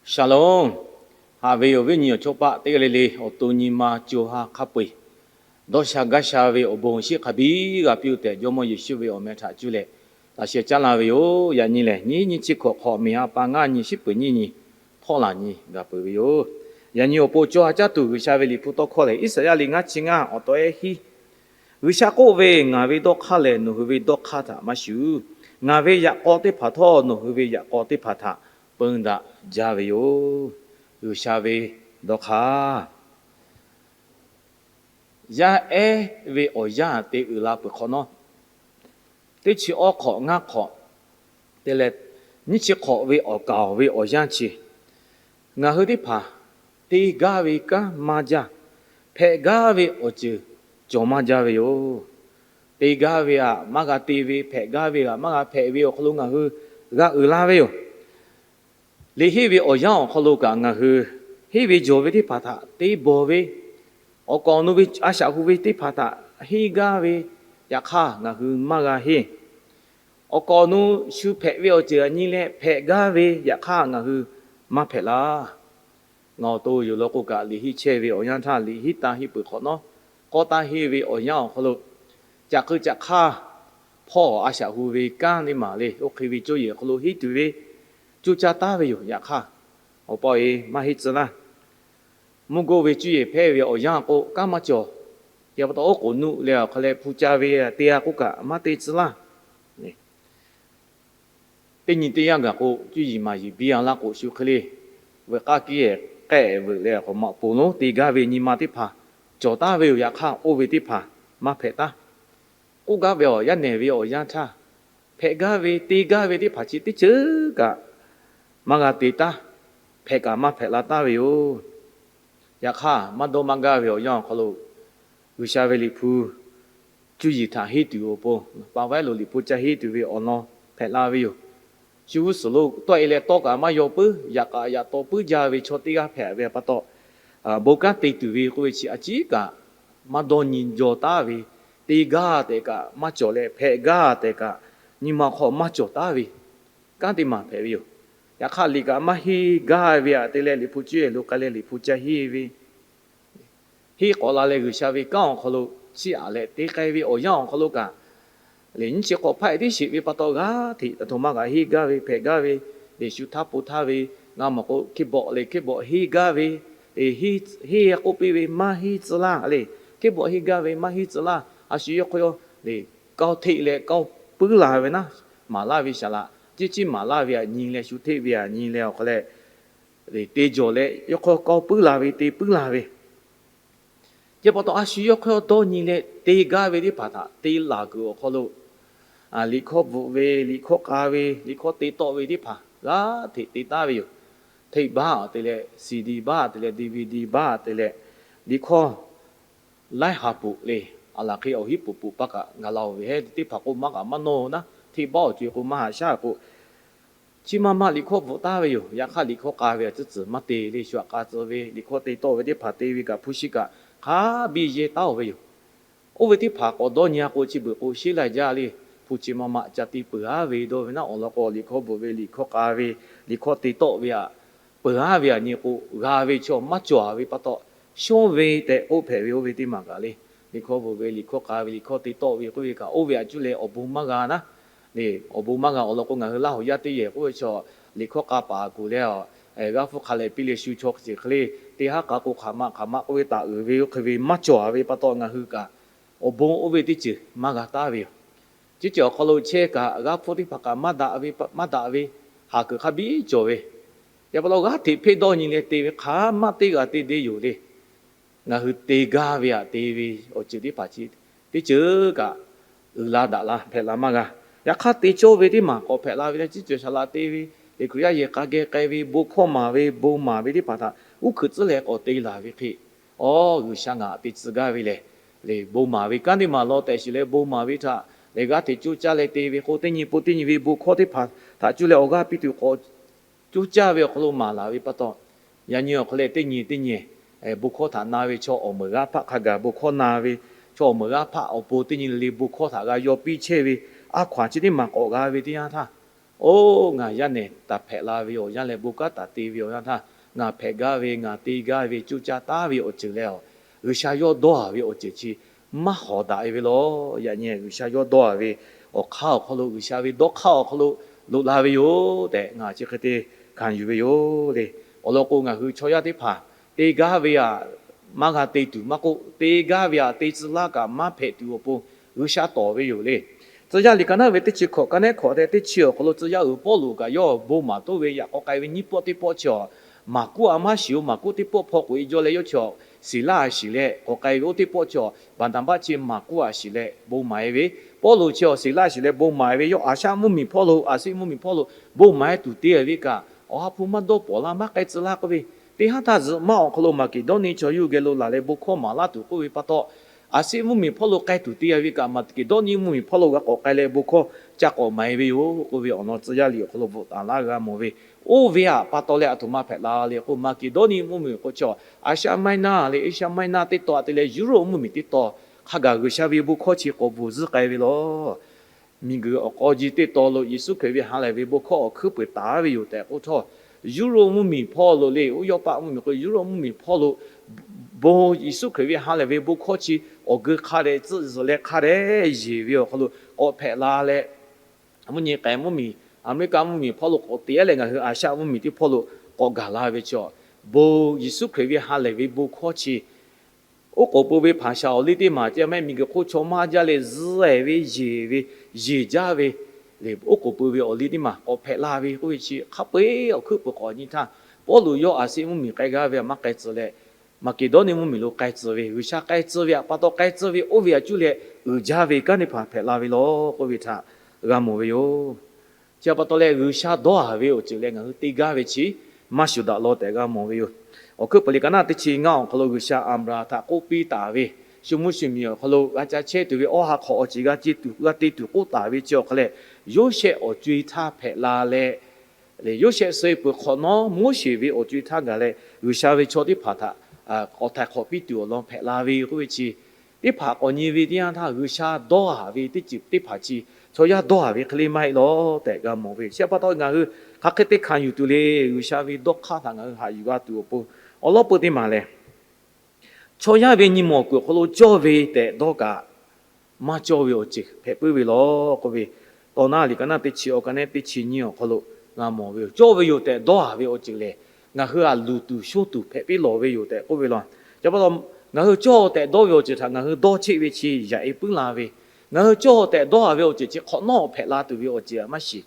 Shaˍlonˍ. Haꞈ ve awˬ viˉ nyi awˬ chawˇ paˆ teˇ g'aˇ le le awˬ to nyi ma co ha hk'a peu-eˬ dawˇ sha gaˇ sha ve awˬ bon shiˉ hk'a biˇ g'a piˇ-oˆ tehꞈ, Jawˇmawˇ Yeˍsuˆ ve awˬ meh htaꞈ cuˇ leh laꞈ sheh caˉ la ve yoˬ. Yaꞈ nyi lehˬ, nyiˇ nyiˇ chi hkawꞈ hk'awꞈ miˬ ha pa ngaˇ nyi shiˉ peuˍ nyiˇ nyi htawˆ laˬ nyi g'a peuˬ ve yoˬ. Yaꞈ nyi awˬ pon caw ha caˇ tuˬ G'uiˬsha ve Liꞈ hpu tawˇ hkawˇ lehˬ, Iˉsaˍyaˆ liꞈ ngaˇ chi ngaˇ awˬ taw ehˉ hiˉ G'uiˬsha k'oˆ ve, Ngaˬ ve dawˇ hk'aˇ lehˬ nawˬ hui ve dawˇ hk'aˇ htaꞈ maˇ shuˍ. Ngaˬ ve yaꞈ k'aw teˇ hpaˍ htawˇ nawˬ hui ve yaꞈ k'aw teˇ hpaˍ htaꞈ peun daꞈ jaˇ ve yoˬ. G'uiˬsha ve dawˇ hk'aˇ. Yaˇ ehˉ ve awˬ yanˇ te uiˍ la peuˬ hk'awꞈ nawˉ, teˇ chi awˉ hk'awꞈ ngaˇ hk'awꞈ te leh nyiˇ chi hk'awꞈ ve awˬ kaˍ awˬ ve awˬ yanˇ chi, ngaˬ hui teˇ hpaˍ te gaˇ ve kanˉ maˇ jaˇ, hpehꞈ gaˇ ve awˬ ceuˬ cawˬ maˇ jaˇ ve yoˬ. Te gaˇ ve htaꞈ maˇ g'a te ve, hpehꞈ gaˇ ve htaꞈ maˇ g'a hpehꞈ ve awˬ hk'aw lo ngaˬ hui g'a uiˍ la ve yoˬ. Liꞈ henˇ ve awˬ yanˇ awˬ hk'aw lo kaꞈ ngaˬ hui henˇ ve jawˬ ve teˇ hpaˍ htaꞈ te bawˬ ve, awˬ kaˍ awˬ nu ve a shaꞈ hu ve teˇ hpaˍ htaꞈ henˇ gaˇ ve, yaꞈ hk'aˇ ngaˬ hui maˇ g'a henˇ. Awˬ kaˍ awˬ nu shu hpehꞈ ve awˬ ceuˬ aꞈ nyi leh hpehꞈ gaˇ ve, yaꞈ hk'aˇ ngaˬ hui maˇ hpehꞈ laˇ. Ngaˬ awˬ to yoˬ law k'o kaꞈ, liꞈ henˇ chehˇ ve awˬ yanˇ htaˇ liꞈ henˇ taˇ henˇ peuˬ hk'awꞈ nawˉ, k'awˇ taˇ henˇ ve awˬ yanˇ awˬ hk'aw lo, caꞈ keu caꞈ hk'aˇ hpawˇ a shaꞈ hu ve kanˉ teˇ maˬ le, oˇ hk'e ve cuˇ yiˍ awˬ hk'aw lo henˇ tuˬ ve, cuˇ caˇ taˉ ve yoˬ. Yaꞈ hk'aˇ, awˬ pa awˬ e maˇ henˇ tcuh laˇ. Mvuhˇ goˇ ve cuˇ yiˍ hpehˇ ve awˬ yanˇ k'o kanˉ maˇ cawˬ. Yaꞈ pa taw, oˉ k'oˍ nuˆ leh awˬ hk'a leh hpu ca ve te-a k'oˆ kaꞈ maˇ te tcuh laˇ. Teˇ nyi teˇ yanˇ gaˬ k'o, cuˇ yiˍ maˍ yiˍ biˇ-a laˇ k'o, shu hk'e le veuꞈ k'aˇ kiˇ-ehˍ k'ehˆ veuꞈ leh awˬ hk'aw maꞈ poˍ lonˉ te gaˇ ve nyi ma teˇ hpaˍ cawˬ taˍ ve yoˬ. Yaꞈ hk'aˇ, oˇ ve teˇ hpaˍ maˇ hpehꞈ taˉ. K'oˆ gaˇ ve awˬ, yaˇ nehˬ ve awˬ yanˇ htaˇ, hpehꞈ gaˇ ve te gaˇ ve teˇ hpaˍ chi teˇ ceuˬ kaꞈ maˇ g'a te taˉ. Hpehꞈ kaꞈ maˇ hpehꞈ la taˉ ve yoˬ. Yaꞈ hk'aˇ, maˇ dawˇ maˇ gaˇ ve awˬ yanˇ awˬ hk'aw lo G'uiˬsha ve Liꞈ hpu cuˇ yiˍ htaꞈ henˇ tuˬ awˬ pon, paˍ vaiˉ lo Liꞈ hpu ca henˇ tuˬ ve awˬ lawn hpehꞈ la ve yoˬ. Shu g'uˇ suhˍ lo tawˆ-e leh tawˇ kaꞈ maˇ yaw puiˉ, yaꞈ kaꞈ yaꞈ taw puiˉ jaˇ ve chaw teˇ g'aˇ hpehꞈ ve pa taw, bon kanˉ te tuˬ ve k'oˆ ve chi a ciˉ kaꞈ maˇ dawˇ nyi jaw taˉ ve, te gaˇ tehꞈ kaꞈ maˇ cawˬ leh, hpehꞈ gaˇ tehꞈ kaꞈ nyi ma hk'aw maˇ cawˬ taˉ ve kanˉ teˇ maˬ hpehꞈ ve yoˬ. Yaꞈ hk'aˇ, liꞈ kaꞈ maˇ henˇ gaˇ ve htaꞈ te leh, Liꞈ hpu cuˇ yiˍ lo k'ai leh Liꞈ hpu ca henˇ ve, henˇ k'awꞈ la leh G'uiˬsha ve kanˉ awˬ hk'aw lo chiˇ aꞈ leh te k'ai ve awˬ yanˇ awˬ hk'aw lo kaꞈ, liꞈ nyiˇ chi hk'awꞈ hpaˆ-e tiˉ sheˍ ve pa taw, g'aˇ hteꞈ aˬ htoꞈ ma kaꞈ henˇ gaˇ ve, hpehꞈ gaˇ ve, liꞈ shu htaˇ po htaˇ ve, g'a mawˬ k'o, hkiˇ bawꞈ leh hkiˇ bawꞈ henˇ gaˇ ve, henˇ k'oˆ piˇ ve maˇ henˇ tcuh laˇ le. Hkiˇ bawꞈ henˇ gaˇ ve maˇ henˇ tcuh laˇ. A shu yawˇ hk'aw yawˇ le, kawˇ hteˆ leh kawˇ puiˉ la ve naˉ, maˍ laˇ ve shaˍ laꞈ, ciˉ ciˉ maˍ laˇ ve aꞈ nyi leh, shu hteˆ ve aꞈ nyi leh awˬ hk'a leh, te jawˬ leh yawˇ hk'aw kawˇ puiˉ la ve, te puiˉ la ve. Chi pa taw, a shu yawˇ hk'aw dawˇ nyi leh te gaˇ ve teˇ hpaˍ htaꞈ te laˬ kuiˬ awˬ hk'aw lo, liꞈ hkawˇ bvuhꞈ ve, liꞈ hkawˇ k'a ve, liꞈ hkawˇ te tawˆ ve teˇ hpaˍ g'aˇ hteꞈ te taˍ ve yoˬ. Hteˆ baˆ te leh, CD baˆ te leh, DVD baˆ te leh, liꞈ hkawˇ laiˉ ha poꞈ le, aˬ laˬ hk'e awˬ hinˉ poꞈ poꞈ paˇ kaꞈ gaˬ la-oˬ ve heˉ, teˇ hpaˍ k'o maˇ kaꞈ maˇ nawˇ naˉ, hteˆ baˆ awˬ co-e k'o maˇ haꞈ shaˉ k'o, chi ma ma liꞈ hkawˇ bvuhꞈ taˍ ve yoˬ. Yaꞈ hk'aˇ, liꞈ hkawˇ k'a ve aꞈ tcuhˉ tcuhˬ maˇ te le, shu aꞈ k'a tcuh ve, liꞈ hkawˇ te tawˆ ve teˇ hpaˍ te ve kaꞈ hpu shi kaꞈ hk'a biˇ yehˇ taˍ-oˬ ve yoˬ. Oˇ ve teˇ hpaˍ k'awꞈ dawˇ nyi-a k'o, chi beuꞈ k'o sheˉ lai jaˇ le, hpu chi ma ma ca te peuˬ-aˉ ve dawˇ ve naˉ, awˬ lawn k'o, liꞈ hkawˇ bvuhꞈ ve, liꞈ hkawˇ k'a ve, liꞈ hkawˇ te tawˆ ve aꞈ peuˬ-aˉ ve aꞈ nyi k'o, g'a ve chaw maˇ cawˬ ve pa taw, shawˉ ve tehꞈ k'oˆ hpehꞈ ve oˇ ve teˇ maˬ kaꞈ le. Liꞈ hkawˇ bvuhꞈ ve, liꞈ hkawˇ k'a ve, liꞈ hkawˇ te tawˆ ve k'oˆ ve kaꞈ, oˇ ve aꞈ cuˇ leh awˬ bon maˇ g'a naˉ, awˬ bon maˇ g'a. Awˬ lawn k'o, ngaˬ hui Laˇ huˍ yaˇ teˇ yehˬ k'oˆ ve chaw, liꞈ hkawˇ k'a paˍ kuˬ leh, g'aˇ hpfuhˇ hk'a lehˬ piˇ leh shu chaw ceuˬ hk'e le, teˇ haˉ k'a k'o hk'aˬ ma hk'aˬ ma k'oˆ ve taˍ uiˍ ve oˇ hk'e ve maˇ cawˬ ve pa taw, ngaˬ hui kaꞈ awˬ bon oˇ ve teˇ ceuˬ maˇ g'a taˍ ve yoˬ. Chi ceuˬ awˬ hk'aw lo chehˇ kaꞈ g'aˇ hpfuhˇ teˇ hpaˍ kaꞈ maˇ daꞈ ve, maˇ daꞈ ve, haˍ kuiˬ hk'a biˇ cawˬ ve, yaꞈ pa taw g'aˇ hteꞈ hpeˆ dawˇ nyi leh te ve hk'aˬ ma teˇ g'aˇ te deˇ yoˬ le. Ngaˬ hui te gaˇ ve aꞈ te ve awˬ ceuˬ teˇ hpaˍ chi teˇ ceuˬ kaꞈ uiˍ la daꞈ la hpehꞈ la maˇ g'a. Yaꞈ hk'aˇ, te cawˇ ve teˇ maˬ k'awꞈ hpehꞈ la ve leh, ciˉ cawˬ shaˍ laꞈ te ve, liꞈ hkui yaˇ yehˬ k'a geh k'ai ve, bon hkawˇ maˍ ve, bon maˍ ve teˇ hpaˍ htaꞈ uˉ hkuiꞈ tcuhˉ leh k'awꞈ te laˬ ve hk'e, awˬ, G'uiˬsha ngaˬ aꞈ te tcuh gaˇ ve lehˬ, le bon maˍ ve kanˉ teˇ maˬ law tehꞈ shiˍ leh bon maˍ ve htaꞈ lehˬ g'aˇ hteꞈ coˇ caˇ leh te ve k'o, teˇ nyi po teˇ nyi ve bon hkawˇ teˇ hpaˍ htaꞈ cuˇ leh awˬ g'aˇ piˇ tuˬ k'awꞈ coˇ caˇ ve awˬ hk'aw lo maˍ laˬ ve pa taw, yaꞈ nyi awˬ hk'aw leh teˇ nyi teˇ nyi bon hkawˇ htaꞈ na ve chaw awˬ meunˍ g'aˇ hpaˆ hk'a gaˬ bon hkawˇ na ve, chaw awˬ meunˍ g'aˇ hpaˆ awˬ pon teˇ nyi le le bon hkawˇ htaꞈ g'a yaw piˇ chehˇ ve, aˉ hkaw-anˬ chi teˇ maˬ k'awꞈ g'a ve teˇ yanˇ htaˇ, Oˇ, ngaˬ yaˇ nehˬ taˍ hpehꞈ la ve awˬ yanˇ leh bon kanˉ taˍ te ve awˬ yanˇ htaˇ, ngaˬ hpehꞈ gaˇ ve, ngaˬ te gaˇ ve, coˇ caˇ taˉ ve awˬ ceuˬ leh, G'uiˬsha yawˇ dawˇ haˍ ve awˬ ceuˬ chi maˇ hawˍ daꞈ e ve law. Yaꞈ nyi G'uiˬsha yawˇ dawˇ haˍ ve awˬ hk'aˇ awˬ hk'aw lo, G'uiˬsha ve dawˇ hk'aˇ awˬ hk'aw lo loꞈ la ve yoˬ tehꞈ ngaˬ chi hk'e te hkanˍ yuˬ ve yoˬ le. Awˬ lawn k'o, ngaˬ hui chaw yaˇ teˇ hpaˍ te gaˇ ve aꞈ maˇ g'a te tuˬ maˇ k'oˆ, te gaˇ ve aꞈ te tcuh laˇ kaꞈ maˇ hpehꞈ tuˬ awˬ pon G'uiˬsha tawˍ ve yoˬ le. Tcuh yaˇ liꞈ ka naˉ ve teˇ chi hkawꞈ ka nehˉ hkawꞈ tehꞈ teˇ chi awˬ hk'aw lo tcuh yaˇ uiˍ Pawˇluꞈ kaꞈ yawˇ bon maˍ toˇ ve yaꞈ k'aw k'ai ve nyiˇ pawˆ teˇ pawˆ chi awˬ, Maˍkuˆ a maˇ shiˍ-oˬ. Maˍkuˆ teˇ pawˆ hpaw k'oꞈ e jaw leh yawˇ chi awˬ, Siˍlaˆ a shiˍ leh k'awꞈ k'ai ve oˇ teˇ pawˆ chi awˬ, Baˍnaˍbaˆ chi Maˍkuˆ a shiˍ leh bon maˍ e ve, Pawˇluꞈ chi awˬ Siˍlaˆ a shiˍ leh bon maˍ e ve, yawˇ Aˍshaˆ mvuhˇmiˬ hpawˇ lo, Aˍsiˆ mvuhˇmiˬ hpawˇ lo bon maˍ e tuˬ te ve kaꞈ, awˬ ha hpu maˇ dawˇ pawˍ laˇ, maˇ k'ai tcuh laˇ k'oˆ ve, teˇ haˉ htaˇ zuhꞈ maˇ awˬ hk'aw lo Maˍkeˍdawˇniˆ chaw yawˇ hui geh lo laˬ leh bon hkawˇ maˍ laˇ tuˬ k'oˆ ve pa taw, Aˍsiˆ mvuhˇmiˬ hpawˇ lo k'ai tuˬ te ve kaꞈ, Maˍkeˍdawˇniˆ mvuhˇmiˬ hpawˇ lo g'a k'awꞈ k'ai leh bon hkawˇ ca k'awꞈ maˍ e ve yoˬ k'oˆ ve awˬ lawn tcuh yaˇ liꞈ awˬ hk'aw lo bvuhꞈ taˍ laˇ g'a mawˬ ve. Oˇ ve aꞈ pa taw leh aˬ htoꞈ ma hpehꞈ la le k'o, Maˍkeˍdawˇniˆ mvuhˇmiˬ k'o chi Aˍshaˆ Maiˉnaˆ leh Asia Minor teˇ taw a te leh Europe mvuhˇmiˬ teˇ taw hk'a gaˬ G'uiˬsha ve bon hkawˇ chi k'awꞈ bvuhˬ zuhˆ k'ai ve law. Miˬguiˬ awˬ k'aw ji teˇ taw lo Yeˍsuˆ Hkriꞈ ve ha lehˬ ve bon hkawˇ awˬ hkuiˉ peuˬ taˍ ve yoˬ tehꞈ k'oˆ htawˇ, Europe mvuhˇmiˬ hpawˇ lo le, oˇ Yawˇpaˆ mvuhˇmiˬ k'o, Europe mvuhˇmiˬ hpawˇ lo bon Yeˍsuˆ Hkriꞈ ve ha lehˬ ve bon hkawˇ chi awˬ geu hk'a dehꞈ tcuhˆ zuhˬ leh hk'a dehꞈ yeˬ ve awˬ hk'aw lo k'awꞈ hpehꞈ la leh, mvuhˇ nyi k'ehˬ mvuhˇmiˬ, America mvuhˇmiˬ hpawˇ lo k'awꞈ te leh ngaˬ hui Aˍshaˆ mvuhˇmiˬ teˇ hpawˇ lo k'awꞈ gaˬ la ve chi, bon Yeˍsuˆ Hkriꞈ ve ha lehˬ ve bon hkawˇ chi oˉ k'oˍ pui ve hpanˍ shaˍ awˬ liˇ teˇ maˬ ceh mehˆ miˬguiˬ hk'oˆ chaw maˇ jaˇ leh zuhˆ e ve yeˬ ve, yeˬ jaˇ ve le. Oˉ k'oˍ pui ve awˬ liˇ teˇ maˬ k'awꞈ hpehꞈ la ve k'oˆ ve chi hk'a peu-eˬ awˬ hkuiˉ peuˬ k'awꞈ nyi htaˇ, Pawˇluꞈ yawˇ Aˍsiˆ mvuhˇmiˬ k'ai gaˇ ve aꞈ maˇ k'ai tcuh leh, Maˍkeˍdawˇniˆ mvuhˇmiˬ lo k'ai tcuh ve, G'uiˬsha k'ai tcuh ve aꞈ pa taw k'ai tcuh ve oˇ ve aꞈ cuˇ leh uiˍ jaˇ ve kanˉ teˇ hpaˍ hpehꞈ la ve law k'oˆ ve htaꞈ g'a mawˬ ve yoˬ. Chi pa taw leh G'uiˬsha dawˇ haˍ ve awˬ ceuˬ leh ngaˬ hui te gaˇ ve chi maˇ shuˍ daꞈ law tehꞈ g'a mawˬ ve yoˬ. Awˬ hkuiˉ peuˬ liꞈ ka naˉ teˇ chi ngaˇ awˬ hk'aw lo G'uiˬsha Aˍbraˍhanˍ htaꞈ k'oˆ piˇ taˍ ve, shu mvuhˇ shu miˬ awˬ hk'aw lo g'a ca chehˇ tuˬ ve awˬ ha hk'awꞈ awˬ ceuˬ g'a te tuˬ, g'a te tuˬ k'oˆ taˍ ve chi awˬ hk'a leh, Yoˇsehꞈ awˬ co-e htaˇ hpehꞈ la leh, Yoˇsehꞈ suh-e peuˬ hk'awꞈ nawˉ Moˉseˍ ve awˬ co-e htaˇ gaˬ leh G'uiˬsha ve chaw teˇ hpaˍ htaꞈ k'awꞈ htaiˍ hk'awꞈ piˇ tuˬ awˬ lawn hpehꞈ la ve k'oˆ ve chi, teˇ hpaˍ k'awꞈ nyi ve teˇ yanˇ htaˇ G'uiˬsha dawˇ haˍ ve teˇ ceuˬ teˇ hpaˍ chi chaw yaˇ dawˇ haˍ ve hk'e le maˇ heˆ law tehꞈ g'a mawˬ ve. Chi pa taw ngaˬ hui hk'aˬ hk'e te hkanˍ yuˬ tuˬ le. G'uiˬsha ve dawˇ hk'aˇ htaꞈ ngaˬ hui haꞈ yuˬ g'a tuˬ awˬ pon, awˬ lawn peu teˇ maˬ lehˬ, chaw yaˇ ve nyi ma awˬ kuiˬ awˬ hk'aw lo cawˇ ve tehꞈ dawˇ kaꞈ, maˇ cawˇ ve awˬ ceuˬ hpehꞈ puiˉ ve law k'oˆ ve, Tawˇ naˆ liꞈ ka naˆ teˇ chi awˬ ka nehˉ teˇ chi nyiˇ awˬ hk'aw lo g'a mawˬ ve yoˬ. Cawˇ ve yoˬ tehꞈ dawˇ haˍ ve awˬ ceuˬ lehˬ, ngaˬ hui aꞈ luˬ tuˬ shonˇ tuˬ hpehꞈ piˇ lawˬ ve yoˬ tehꞈ k'oˆ ve law. Chi pa taw, ngaˬ hui cawˇ tehꞈ dawˇ ve awˬ ceuˬ htaꞈ ngaˬ hui dawˇ cheˆ ve chi yaꞈ e puiˉ la ve, ngaˬ hui cawˇ tehꞈ dawˇ haˍ ve awˬ ceuˬ chi hk'awꞈ nawˉ hpehꞈ la tuˬ ve awˬ ceuˬ maˇ shiˍ.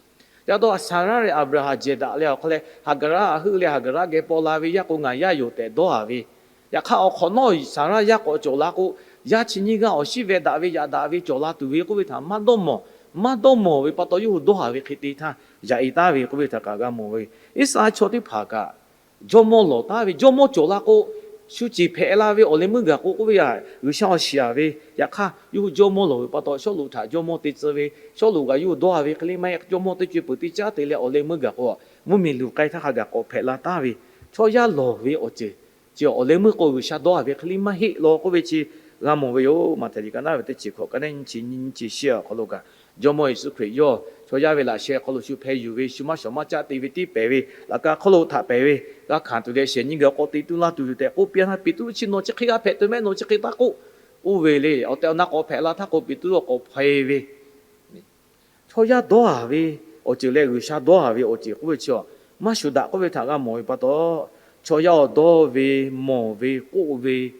Chi pa taw, Saˍraˆ leh Aˍbraˍhanˍ jehˬ daꞈ leh awˬ hk'a leh Haˍgaˍraˆ heuˆ leh Haˍgaˍraˆ geh paw la ve yaˇ k'o ngaˬ yaˇ yoˬ tehꞈ dawˇ haˍ ve, yaꞈ hk'aˇ awˬ hk'awꞈ nawˉ Saˍraˆ yaˇ k'awꞈ cawˬ la k'o, yaˇ chi nyiˇ g'aˇ awˬ shinˉ veh daꞈ ve yaꞈ daꞈ ve cawˬ la tuˬ ve k'oˆ ve htaꞈ maˇ dawˇ mawˬ. Maˇ dawˇ mawˬ ve pa taw, yawˇ hui dawˇ haˍ ve hk'e te htaˇ yaꞈ e taˍ ve k'oˆ ve htaꞈ kaꞈ g'a mawˬ ve. Iˉsaˍreˍlaˆ chaw teˇ hpaˍ kaꞈ jawˇmawˇ lawˬ taˍ ve, jawˇmawˇ cawˬ la k'o, shu ceˬ hpehꞈ la ve awˬ leh meuˇ gaˬ k'o k'oˆ ve aꞈ G'uiˬsha awˬ shiˍ a ve. Yaꞈ hk'aˇ yawˇ hui jawˇmawˇ lawˬ ve pa taw, Sawˉluꞈ htaꞈ jawˇmawˇ te tcuh ve, Sawˉluꞈ kaꞈ yawˇ hui dawˇ haˍ ve hk'e le maˇ heˆ, jawˇmawˇ teˇ co-e peuˬ teˇ caˉ te leh awˬ leh meuˇ gaˬ k'o, mvuhˇmiˬ luˬ k'ai htaˇ hk'a gaˬ k'awꞈ hpehꞈ la taˍ ve, chaw yaˇ lawˬ ve awˬ ceuˬ chi awˬ leh meuˇ k'o G'uiˬsha dawˇ haˍ ve hk'e le maˇ heˆ law k'oˆ ve chi g'a mawˬ ve yoˬ. Maꞈhtehˍ liꞈ ka naˆ ve teˇ chi hkawꞈ ka nehˉ nyiˇ chi nyiˇ nyiˇ chi shehˆ awˬ hk'aw lo kaꞈ, jawˇmawˇ Yeˍsuˆ Hkriꞈ yawˇ chaw yaˇ ve laꞈ sheh hk'aw lo shu hpeh yuˬ ve, shu maˇ shawˍ maˇ caˆ te ve tiˉ pehˍ ve, laꞈ ka hk'oˆ lo htaꞈ pehˍ ve, g'a hkanˍ tuˬ leh shehˍ nyiˇ gaˬ k'awꞈ te tuˬ la tuˬ yoˬ tehꞈ k'oˆ piˇ htaˇ, Peˍtruˆ chi nawˬ chi hk'e g'a hpehꞈ tuˬ mehˆ, nawˬ chi hk'e taˇ k'oˆ, oˇ ve le. Awˬ tehˬ awˬ na k'awꞈ hpehꞈ la htaˇ k'o Peˍtruˆ k'awꞈ hpaw e ve, chaw yaˇ dawˇ haˍ ve awˬ ceuˬ leh G'uiˬsha dawˇ haˍ ve awˬ ceuˬ k'oˆ ve chi maˇ shuˍ daꞈ k'oˆ ve htaꞈ g'a mawˬ ve pa taw, chaw yaˇ awˬ dawˇ ve, mawˬ ve, k'oˆ ve,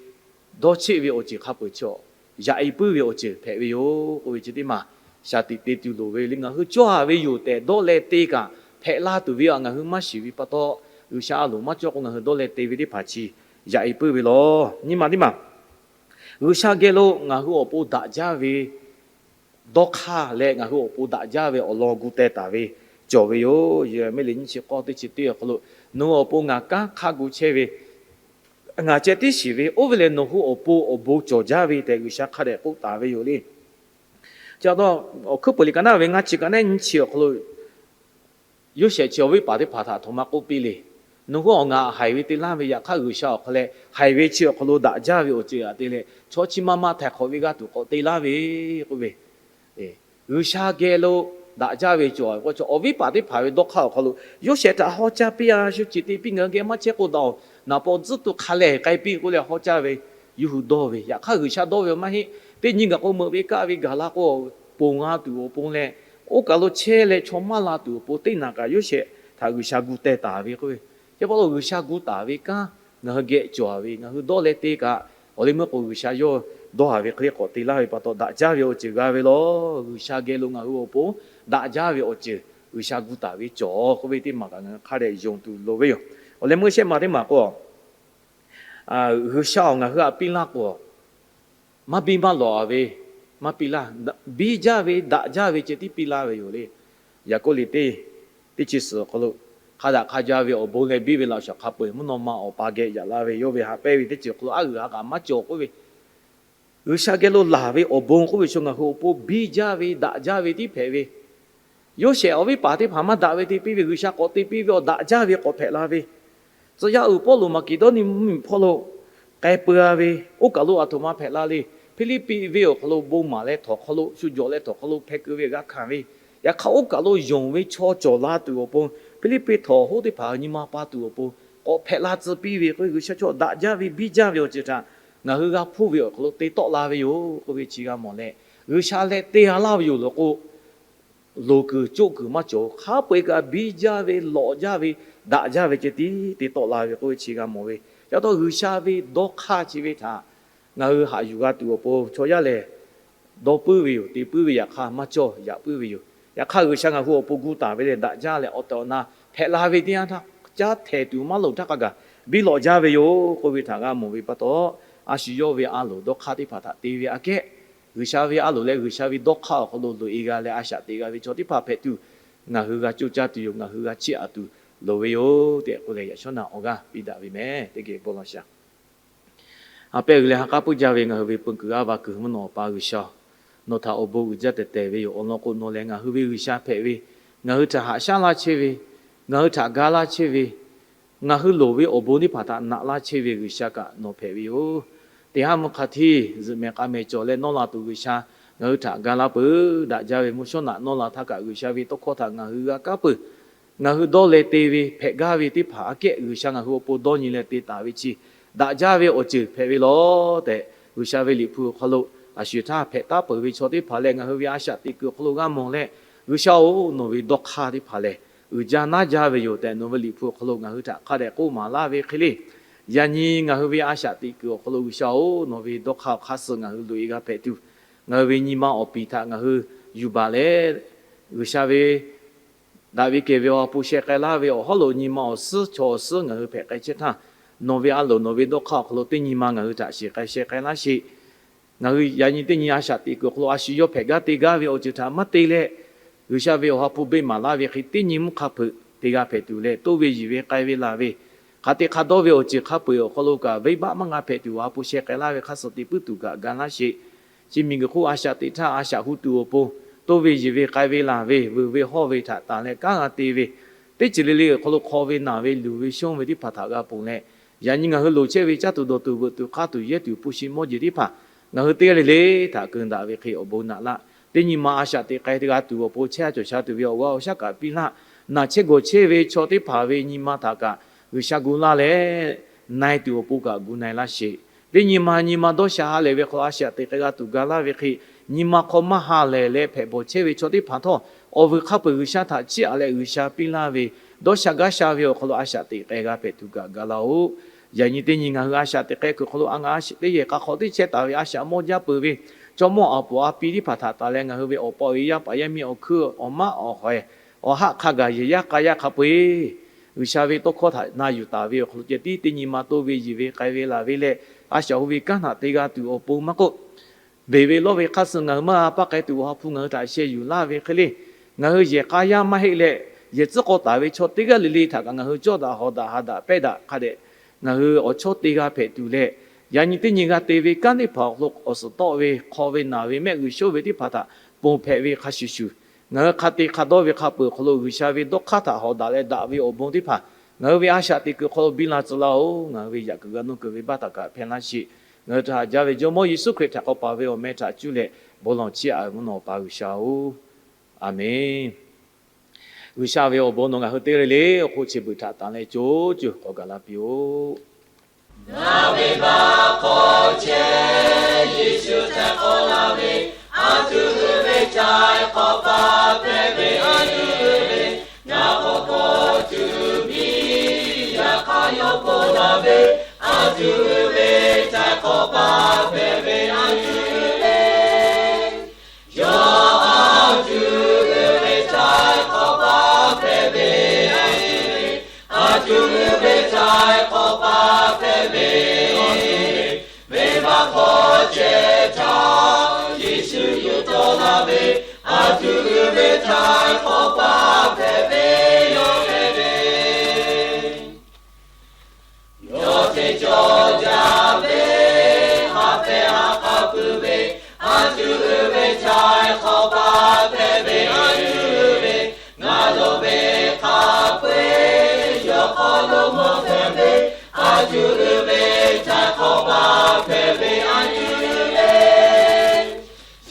dawˇ cheˆ ve awˬ ceuˬ hk'a peu-eˬ chi yaꞈ e puiˉ ve awˬ ceuˬ hpehꞈ ve yoˬ k'oˆ ve chi teˇ maˬ shaˍ tiꞈ te tuˬ loˍ ve le. Ngaˬ hui cawˇ haˍ ve yoˬ tehꞈ dawˇ leh te kaꞈ hpehꞈ la tuˬ ve aꞈ ngaˬ hui maˇ shiˍ ve pa taw, G'uiˬsha a loˍ maˇ cawˇ k'o ngaˬ hui dawˇ leh te ve teˇ hpaˍ chi yaꞈ e puiˉ ve law. Nyi ma teˇ maˬ, G'uiˬsha geh lo ngaˬ hui awˬ pon daꞈ jaˇ ve dawˇ hk'aˇ leh ngaˬ hui awˬ pon daꞈ jaˇ ve awˬ lawn gu teh taˍ ve cawˬ ve yoˬ. Yeˍraˍmiˆ liꞈ nyiˇ chi k'awˇ teˇ chi teˇ awˬ hk'aw lo, Nawˬ hui awˬ pon ngaˬ kanˉ hk'a gu chehˇ ve, ngaˬ ceh tiˉ shiˍ ve, oˇ ve lehˬ nawˬ hui awˬ pon awˬ bon cawˬ jaˇ ve tehꞈ G'uiˬsha hk'a dehꞈ k'oˆ taˍ ve yoˬ le. Chi pa taw, Awˬ hkuiˉ peuˬ liꞈ ka naˆ ve ngaˇ chi ka nehˉ nyiˇ chi awˬ hk'aw lo Yoˇsehꞈ chi awˬ viˉ paˍ teˇ hpaˍ htaꞈ htoꞈ ma k'oˆ piˇ le. Nawˬ hui awˬ ngaˬ haiˬ ve te laˇ ve, yaꞈ hk'aˇ G'uiˬsha awˬ hk'aw leh haiˬ ve chi awˬ hk'aw lo daꞈ jaˇ ve awˬ ceuˬ aꞈ te leh, chaw chi ma ma htaiˍ hk'awꞈ ve g'aˇ tuˬ k'awꞈ te laˇ ve k'oˆ ve, G'uiˬsha geh lo daꞈ jaˇ ve cawˬ k'o, chaw awˬ viˉ paˍ teˇ hpaˍ ve dawˇ hk'aˇ awˬ hk'aw lo, Yoˇsehꞈ htaꞈ haw caˇ piˇ a shu ceuˬ te piˇ, ngaˬ hui geh maˇ chehˇ k'o daꞈ-oˬ, naˍ paw tzuhˇ tuˬ hk'a lehˬ k'ai piˇ k'oˆ leh haw caˇ ve, yuˇ hu dawˇ ve. Yaꞈ hk'aˇ G'uiˬsha dawˇ ve maˇ heˆ. Teˇ nyi gaˬ k'o meuꞈ ve kaˆ ve gaˬ la k'o, ponˬ g'a tuˬ awˬ pon leh, oˇ kaˬ lo chehˇ leh chaw maˇ la tuˬ awˬ pon teˇ naˍ kaꞈ Yoˇsehꞈ htaꞈ G'uiˬsha gu teh taˍ ve k'oˆ ve. Chi pa taw G'uiˬsha gu taˍ ve kanˉ ngaˬ hui geh cawˬ ve, ngaˬ hui dawˇ leh te kaꞈ, awˬ leh meuˇ k'o G'uiˬsha yawˇ dawˇ haˍ ve hk'e le k'awꞈ te laˇ ve pa taw, daꞈ jaˇ ve awˬ ceuˬ g'a ve lawˬ. G'uiˬsha geh lo ngaˬ hui awˬ pon daꞈ jaˇ ve awˬ ceuˬ G'uiˬsha gu taˍ ve cawˬ k'oˆ ve teˇ maˬ kaꞈ ngaˬ hui hk'a dehꞈ yonˍ tuˬ loˍ ve yoˬ. Awˬ leh meuˇ shehˆ maˬ teˇ maˬ k'o, G'uiˬsha awˬ ngaˬ hui htaꞈ piˇ laˇ k'o, maˇ biˇ maˇ lawꞈ ve maˇ piˇ laˇ. Biˇ jaˇ ve daꞈ jaˇ ve ceh tiˉ piˇ laˇ ve yoˬ le. Yaˍkoˆ liꞈ teˇ, teˇ chi suhˍ awˬ hk'aw lo, hk'a daꞈ hk'a jaˇ ve awˬ bon leh biˇ ve laꞈ shawnˍ hk'a peu-eˬ mvuhˇ naw ma awˬ pa geh yaꞈ la ve, yawˇ ve haꞈ pehnˇ ve teˇ ceuˬ hk'aw lo aˉ g'uiˬ ha k'aꞈ maˇ cawˬ k'oˆ ve, G'uiˬsha geh lo laˬ ve awˬ bon k'oˆ ve chaw ngaˬ hui awˬ pon biˇ jaˇ ve daꞈ jaˇ ve tiˉ hpehꞈ ve, Yoˇsehꞈ awˬ viˉ paˍ teˇ hpaˍ maˇ daꞈ ve te piˇ ve, G'uiˬsha k'awꞈ te piˇ ve awˬ daꞈ jaˇ ve k'awꞈ hpehꞈ la ve. Tcuh yaˇ uiˍ Pawˇluꞈ Maˍkeˍdawˇniˆ mvuhˇmiˬ hpawˇ lo k'ai peu-a ve, oˇ kaˬ lo aˬ htoꞈ ma hpehꞈ la le. Hpiˇliˇpiˆ venˇ awˬ hk'aw lo bon maˍ leh htawnˍ hk'aw lo shu jawˬ leh htawnˍ hk'aw lo hpeh keu ve g'a hkanˍ ve, yaꞈ hk'aˇ oˇ kaˬ lo yonˍ ve chaw cawˬ la tuˬ awˬ pon, Hpiˇliˇpiˆ htawnˍ hoˉ teˇ hpaˍ nyi ma pa tuˬ awˬ pon k'awꞈ hpehꞈ la tcuh piˇ ve k'o, G'uiˬsha chaw daꞈ jaˇ ve biˇ jaˇ ve awˬ ceuˬ htaꞈ ngaˬ hui g'a hpuˇ ve awˬ hk'aw lo te tawˆ la ve yoˬ k'oˆ ve chi g'a mawˬ leh, G'uiˬsha leh te g'a laˇ ve yoˬ law k'o, loˍ kuiˬ coˆ kuiˬ maˇ cawˬ. Hk'a peu-eˬ kaꞈ biˇ jaˇ ve, lawꞈ jaˇ ve, daꞈ jaˇ ve ceh tiˉ te tawˆ la ve k'oˆ ve chi g'a mawˬ ve. Ca taw G'uiˬsha ve dawˇ hk'aˇ chi ve htaꞈ ngaˬ hui haꞈ yuˬ g'a tuˬ awˬ pon chaw yaˇ lehˬ, dawˇ puiˉ ve yoˬ, te puiˉ ve, yaꞈ hk'aˇ maˇ cawˇ yaꞈ puiˉ ve yoˬ. Yaꞈ hk'aˇ G'uiˬsha ngaˬ hui awˬ pon gu taˍ ve lehˬ, daꞈ jaˇ leh awˬ tehˬ awˬ na hpehꞈ la ve teˇ yanˇ htaˇ, caˉ htehˍ tuˬ maˇ loˍ htaˇ hk'a gaˬ biˇ lawꞈ jaˇ ve yoˬ k'oˆ ve htaꞈ g'a mawˬ ve pa taw, a shu yawˇ ve a loˍ dawˇ hk'aˇ teˇ hpaˍ htaꞈ te ve aꞈ kehˉ, G'uiˬsha ve a loˍ leh G'uiˬsha ve dawˇ hk'aˇ awˬ hk'aw lo loꞈ-e g'a leh a shaꞈ teꞈ g'a ve chaw teˇ hpaˍ hpehꞈ tuˬ, ngaˬ hui g'a coˇ caˇ tuˬ yoˬ. Ngaˬ hui g'a chiˇ aꞈ tuˬ loˍ ve yoˬ tehꞈ k'oˆ leh, yaꞈ shawˉ naꞈ awˬ g'aˇ piˇ daꞈ ve meh. Teˇ geh bon lawˬ shaˍ. A pehˉ g'uiˬ leh ha k'aˉ puiˉ jaˇ ve ngaˬ hui ve peu kuiˬ g'aˇ va kuiˬ mvuhˇ naw pa G'uiˬsha, nawˬ htaꞈ awˬ bon uiˍ jaˇ tehˬ tehˬ ve yoˬ. Awˬ lawn k'o, nawˬ lehˬ ngaˬ hui ve G'uiˬsha hpehꞈ ve, ngaˬ hui htaꞈ haꞈ shaˉ laˇ chehˇ ve, ngaˬ hui htaꞈ ga laˇ chehˇ ve, ngaˬ hui loˍ ve awˬ bon teˇ hpaˍ htaꞈ naꞈ laˇ chehˇ ve G'uiˬsha kaꞈ nawˬ hpehꞈ ve yoˬ. Teˇ haˉ mvuhˇ hk'a htiˇ zuhꞈ mehˍ k'a mehˍ cawˬ leh nawˇ la tuˬ G'uiˬsha ngaˬ hui htaꞈ ga laˇ peuˬ. Daꞈ jaˇ ve mvuhˇ shawˉ naꞈ nawˇ la htaˇ kaꞈ G'uiˬsha ve tawˇ hkawˇ htaꞈ ngaˬ hui g'a kaˉ peuˬ. Ngaˬ hui dawˇ leh te ve hpehꞈ gaˇ ve teˇ hpaˍ aꞈ kehˉ G'uiˬsha ngaˬ hui awˬ pon dawˇ nyi leh te taˍ ve chi daꞈ jaˇ ve awˬ ceuˬ hpehꞈ ve lawˬ tehꞈ, G'uiˬsha ve Liꞈ hpu awˬ hk'aw lo a shu htaˇ hpehꞈ taˉ peuˬ ve chaw teˇ hpaˍ leh ngaˬ hui ve a shaꞈ teꞈ kuiˬ awˬ hk'aw lo g'a mawˬ leh, G'uiˬsha-oˬ, nawˬ ve dawˇ hk'aˇ teˇ hpaˍ lehˬ uiˍ jaˇ naˉ jaˇ ve yoˬ tehꞈ nawˬ ve Liꞈ hpu awˬ hk'aw lo ngaˬ hui htaꞈ hk'a dehꞈ k'oˆ maˍ laˇ ve hk'e le. Yaꞈ nyi ngaˬ hui ve a shaꞈ teꞈ kuiˬ awˬ hk'aw lo G'uiˬsha-oˬ, nawˬ ve dawˇ hk'aˇ awˬ hk'aˇ suh ngaˬ hui loꞈ-e g'a hpehꞈ tuˬ, ngaˬ hui ve nyi ma awˬ piˍ htaꞈ ngaˬ hui yuˬ baˬ leh, G'uiˬsha ve daꞈ ve kehˬ ve awˬ ha hpu sheh k'ai laˇ ve awˬ hawˉ lo nyi ma awˬ suhˉ chaw awˬ suhˉ ngaˬ hui hpehꞈ k'ai chehˇ htaˇ, nawˬ ve a loˍ nawˬ ve dawˇ hk'aˇ awˬ hk'aw lo teˇ nyi ma ngaˬ hui htaꞈ shiˍ k'ai sheh k'ai laˇ sheˍ. Ngaˬ hui yaꞈ nyi teˇ nyi a shaꞈ teꞈ kuiˬ awˬ hk'aw lo a shu yawˇ hpehꞈ gaˇ te gaˇ ve awˬ ceuˬ htaꞈ maˇ te leh, G'uiˬsha ve awˬ ha hpu beˇ maˍ laˇ ve hk'e teˇ nyi mvuhˇ hk'a hpeuꞈ te g'a hpehꞈ tuˬ leh, toˇ ve yiˬ ve k'ai ve laˬ ve, hk'aˬ te hk'a dawˇ ve awˬ ceuˬ hk'a peu-eˬ awˬ hk'aw lo kaꞈ venˇbaˆ maˇ g'a hpehꞈ tuˬ awˬ ha hpu sheh k'ai laˇ ve hk'aˇ suh te puiˉ tuˬ kaꞈ ga laˇ sheˍ. Chi miˬguiˬ hk'oˆ a shaꞈ teꞈ htaˇ a shaꞈ hu tuˬ awˬ pon, toˇ ve yiˬ ve k'ai ve laˬ ve, vuiˬ ve hawˇ ve htaꞈ tanˬ leh kanˉ g'a te ve, teˇ ceuˬ le le awˬ hk'aw lo hk'aw ve naˬ ve luˬ ve shonˇ ve teˇ hpaˍ htaꞈ g'a ponˬ leh, yaꞈ nyi ngaˬ hui loˍ chehˇ ve caˇ tuˬ dawˬ tuˬ veuꞈ tuˬ k'aˇ tuˬ yehˇ tuˬ hpu shi mawˇ jeˬ teˇ hpaˍ ngaˬ hui teˇ g'aˇ le le htaꞈ keu daꞈ ve hk'e awˬ bon naꞈ laˇ. Teˇ nyi ma a shaꞈ teꞈ k'ai g'a tuˬ awˬ pon chehˇ a cawˬ sha tuˬ ve awˬ g'aˇ awˬ shaˉ kaꞈ piˇ laˇ. Naˬ chehˇ gawˬ chehˇ ve chaw teˇ hpaˍ ve nyi ma htaꞈ kaꞈ G'uiˬsha gu laˇ leh, na-e tuˬ awˬ pon kaꞈ gu na-e laˇ sheˍ. Teˇ nyi ma nyi ma dawˇ sha ha lehˬ ve hk'aw lo a shaꞈ teꞈ k'ai g'a tuˬ ga laˇ ve hk'e, nyi ma hk'aw maˇ ha lehˬ leh hpehꞈ bawˬ chehˇ ve chaw teˇ hpaˍ htawˇ, awˬ vuiˬ hk'a peu-eˬ G'uiˬsha htaꞈ chiˇ aꞈ leh G'uiˬsha piˇ laˇ ve dawˇ sha gaˇ sha ve awˬ hk'aw lo a shaꞈ teꞈ k'ai g'a hpehꞈ tuˬ kaꞈ ga laˇ-oˬ. Yaꞈ nyi teˇ nyi ngaˬ hui a shaꞈ teꞈ k'ai kuiˬ hk'aw lo a ngaˬ a shaꞈ teˇ yehˬ k'a hk'awꞈ teˇ chehˇ taˍ ve a shaꞈ mawˇ jaˇ peuˬ ve, chaw mawˇ aˬ poˍ a pi teˇ hpaˍ htaꞈ tanˬ leh ngaˬ hui ve awˬ pa awˬ e yaˇ paˍ yaˇ miˇ awˬ hkuiˉ awˬ maˆ awˬ hawehˍ awˬ haˆ hk'a gaˬ yehˬ yaˇ k'a yaˇ hk'a peu-eˬ G'uiˬsha ve tawˇ hkawˇ htaꞈ na yuˬ taˍ ve awˬ hk'aw lo ceh tiˉ teˇ nyi ma toˇ ve yiˬ ve k'ai ve laˬ ve leh, a shaꞈ hu ve kanˉ htaꞈ te g'a tuˬ awˬ pon maˇ k'oˆ, beˬ ve lawˇ ve hk'aˇ suh ngaˬ hui maˇ g'a paˇ k'ai tuˬ awˬ ha hpu ngaˬ hui htaꞈ sheh yuˬ laˇ ve hk'e le. Ngaˬ hui yehˬ k'a yaˇ maˇ heˆ leh, yehˬ tcuhˉ k'aw taˍ ve chaw teˇ g'aˇ le le htaꞈ kaꞈ ngaˬ hui cawˇ daꞈ hawˍ daꞈ ha daꞈ pehˇ daꞈ hk'a dehꞈ ngaˬ hui awˬ chawˇ te g'a hpehꞈ tuˬ leh, yaꞈ nyi teˇ nyi g'a te ve kanˉ teˇ hpaˍ awˬ hk'aw lo awˬ suhˍ tawˆ ve hk'aw ve naˬ ve mehˆ g'uiˬ sho ve teˇ hpaˍ htaꞈ ponˬ hpehꞈ ve hk'a shuˍ shuˍ, ngaˬ hui hk'a te hk'a dawˇ ve hk'a peu-eˬ awˬ hk'aw lo G'uiˬsha ve dawˇ hk'aˇ htaꞈ hawˍ daꞈ leh daꞈ ve awˬ bon teˇ hpaˍ ngaˬ hui ve a shaꞈ teꞈ kuiˬ hk'aw lo biˇ la tcuh laˇ-oˬ. Ngaˬ hui ve yaꞈ kuiˬ g'a nuˇ kuiˬ ve baˆ htaꞈ kaꞈ hpehˇ laˇ sheˍ. Ngaˬ hui htaꞈ haꞈ jaˇ ve Jawˇmawˇ Yeˍsuˆ Hkriꞈ htaꞈ k'awꞈ paˍ ve awˬ meh htaꞈ cuˇ leh bon lawˬ chiˇ aꞈ ve mvuhˇ naw pa G'uiˬsha-oˬ. A menˬ. G'uiˬsha ve awˬ bon nawˬ ngaˬ hui teˇ g'aˇ le le awˬ hk'oˆ chi beuꞈ htaꞈ tanˍ leh co co k'awꞈ gaˬ la piˇ-oˆ. Ngaˬ ve venˇbaˆ hk'aw chehˇ Yeˍsuˆ htaiˍ hk'awꞈ la ve, a tuˬ uiˍ ve htaiˍ hk'awꞈ pa hpehꞈ ve a tuˬ uiˍ ve, ngaˬ hk'aw hk'aw tuˬ miˬ yaꞈ hk'aˇ yawˇ hpoˆ la ve, a tuˬ uiˍ ve htaiˍ hk'awꞈ pa hpehꞈ ve a tuˬ uiˍ ve, yawˇ a tuˬ uiˍ ve htaiˍ hk'awꞈ pa hpehꞈ ve a tuˬ uiˍ ve, a tuˬ uiˍ ve htaiˍ hk'awꞈ pa hpehꞈ ve a tuˬ uiˍ ve, venˇbaˆ hk'aw chehˇ htaˇ Yeˍsuˆ yuˬ tawˆ la ve, a tuˬ uiˍ ve htaiˍ hk'awꞈ pa hpehꞈ ve yawˇ hpehꞈ ve. Yawˇ hteˇ cawˬ jaˇ ve, ha hpehꞈ ha k'a pui ve, a tuˬ uiˍ ve htaiˍ hk'awꞈ pa hpehꞈ ve a tuˬ uiˍ ve, ngaˬ loˍ ve hk'a peu-eˬ yawˇ hk'aw lo mawˬ hpehꞈ ve, a tuˬ uiˍ ve htaiˍ hk'awꞈ pa hpehꞈ ve a tuˬ uiˍ ve,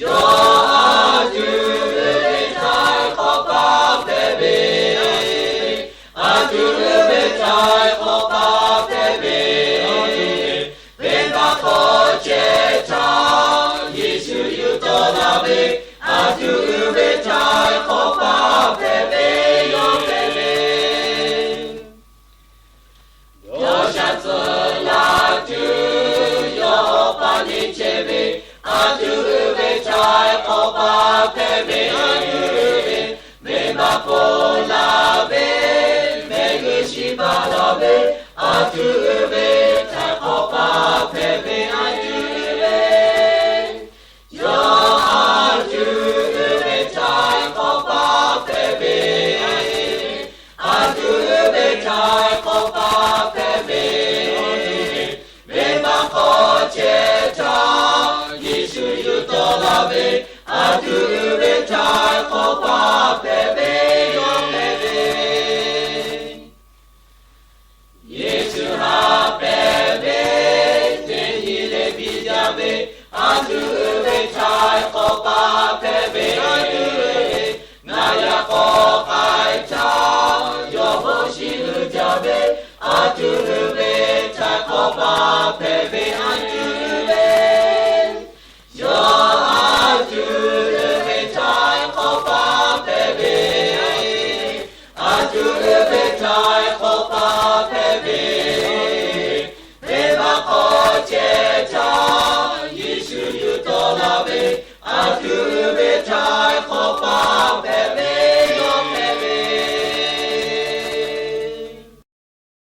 yawˇ a tuˬ uiˍ ve htaiˍ hk'awꞈ pa hpehꞈ ve, a tuˬ uiˍ ve htaiˍ hk'awꞈ pa hpehꞈ ve, venˇbaˆ hk'aw chehˇ htaˇ Yeˍsuˆ yuˬ tawˆ la ve, a tuˬ uiˍ ve htaiˍ hk'awꞈ pa hpehꞈ ve yawˇ hpehꞈ ve. Yawˇ shaˍ tcuhˍ la tuˬ yawˇ awˬ pa liˇ chehˇ ve, a tuˬ uiˍ ve htaiˍ hk'awꞈ pa hpehꞈ ve a tuˬ uiˍ ve, venˇbaˆ hpfuhˇ la ve, mehˆ g'uˇ shiˍ baˬ la ve, a tuˬ uiˍ ve htaiˍ hk'awꞈ pa hpehꞈ ve a tuˬ uiˍ ve, yawˇ a tuˬ uiˍ ve htaiˍ hk'awꞈ pa hpehꞈ ve, a tuˬ uiˍ ve htaiˍ hk'awꞈ pa hpehꞈ ve, venˇbaˆ hk'aw chehˇ htaˇ Yeˍsuˆ yuˬ tawˆ la ve, a tuˬ uiˍ ve htaiˍ hk'awꞈ pa hpehꞈ ve yawˇ hpehꞈ ve. Yeˍsuˆ ha hpehꞈ ve, teˇ nyi le piˇ jaˇ ve, a tuˬ uiˍ ve htaiˍ hk'awꞈ pa hpehꞈ ve a tuˬ uiˍ ve, ngaˬ yaꞈ k'aw k'ai htaˇ yawˇ hk'aw shiˍ uiˍ jaˇ ve, a tuˬ uiˍ ve htaiˍ hk'awꞈ pa hpehꞈ ve a tuˬ uiˍ ve, yawˇ a tuˬ uiˍ ve htaiˍ hk'awꞈ pa hpehꞈ ve, a tuˬ uiˍ ve htaiˍ hk'awꞈ pa hpehꞈ ve, venˇbaˆ hk'aw chehˇ htaˇ Yeˍsuˆ yuˬ tawˆ la ve, a tuˬ uiˍ ve htaiˍ